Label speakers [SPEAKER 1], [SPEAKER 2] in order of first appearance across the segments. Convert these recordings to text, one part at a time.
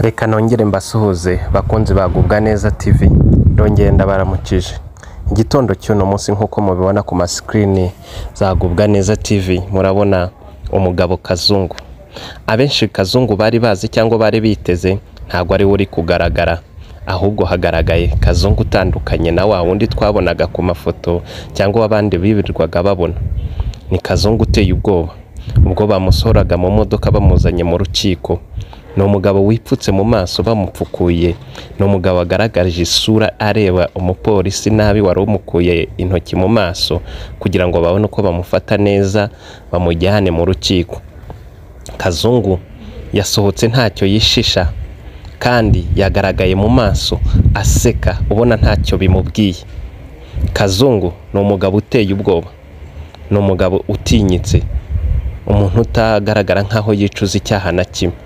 [SPEAKER 1] Reka nongere mbasuhuze bakunzi ba Gubwa Neza TV, ndongeye ndabaramukije. Igitondo cy'uno munsi nk'uko mubibona ku masikirini za Gubwa Neza TV, murabona umugabo Kazungu. Abenshi Kazungu bari bazi cyangwa bari biteze ntabwo ari we uri kugaragara, ahubwo hagaragaye Kazungu utandukanye na wa wundi twabonaga ku mafoto cyangwa abandi birirwaga babona. Ni Kazungu uteye ubwoba, ubwo bamusohoraga mu modoka bamuzanye mu rukiko. Ni umugabo wipfutse mu maso bamupfukuye, ni umugabo wagaragaje isura areba umupolisi nabi wari umukuye intoki mu maso kugira ngo babone uko bamufata neza bamujyane mu rukiko. Kazungu yasohotse ntacyo yishisha kandi yagaragaye mu maso aseka ubona ntacyo bimubwiye. Kazungu ni umugabo uteye ubwoba, ni umugabo utinyitse, umuntu utagaragara nkaho yicuza icyaha na kimwe.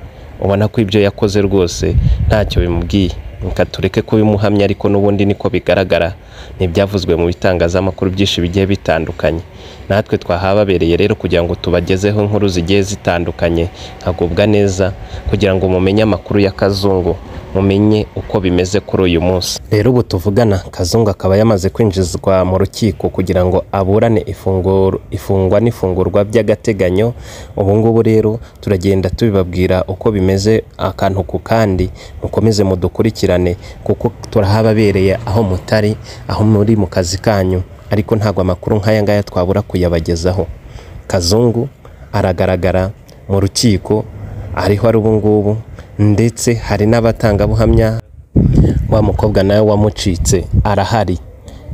[SPEAKER 1] Ubona ko ibyo yakoze rwose ntacyo bimubwiye. Reka tureke kubimuhamya ariko n'ubundi niko bigaragara, ntibyavuzwe mu bitangazamakuru byinshi bigiye bitandukanye. Natwe twahababereye rero kugira ngo tubagezeho inkuru zigiye zitandukanye nkagubwa neza, kugira ngo mumenye amakuru ya Kazungu, mumenye uko bimeze kuri uyu munsi. Rero ubu tuvugana Kazungu akaba yamaze kwinjizwa mu rukiko kugira ngo aburane ifungwa n'ifungurwa by'agateganyo. Ubu ngubu rero turagenda tubibabwira uko bimeze akantu ku kandi, mukomeze mudukurikirane kuko turahababereye aho mutari, aho muri mu kazi kanyu, ariko ntabwo amakuru nk'aya ngaya twabura kuyabagezaho. Kazungu aragaragara mu rukiko ariho ari ubu ngubu, ndetse hari n'abatangabuhamya. Wa mukobwa nawe wamucitse arahari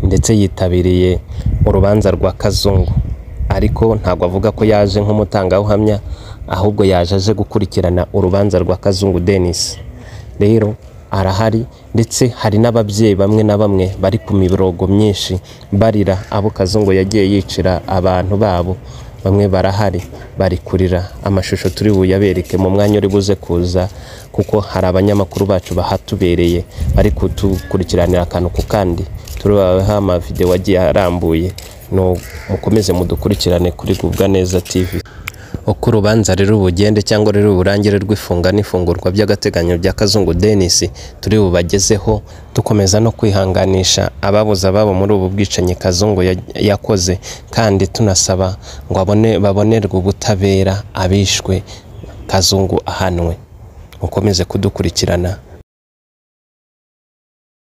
[SPEAKER 1] ndetse yitabiriye urubanza rwa Kazungu, ariko ntabwo avuga ko yaje nk'umutangabuhamya, ahubwo yaje aje gukurikirana urubanza rwa Kazungu Denis. Rero arahari ndetse hari n'ababyeyi bamwe na bamwe bari ku mirongo myinshi barira abo Kazungu yagiye yicira abantu babo. Bamwe barahari bari kurira, amashusho turi buyabereke mu mwanya uri buze kuza, kuko hari abanyamakuru bacu bahatubereye bari kudukurikiranira akantu ku kandi, turabaha amavideo agiye arambuye. No mukomeze mudukurikirane kuri Gubwa Neza TV. Uko urubanza rero bugende cyangwa rero burangire rw'ifunga n'ifungurwa by'agateganyo bya Kazungu Denis turi bubagezeho, dukomeza no kwihanganisha ababuze ababo muri ubu bwicanyi Kazungu yakoze, kandi tunasaba ngo babonerwe ubutabera abishwe, Kazungu ahanwe. Mukomeze kudukurikirana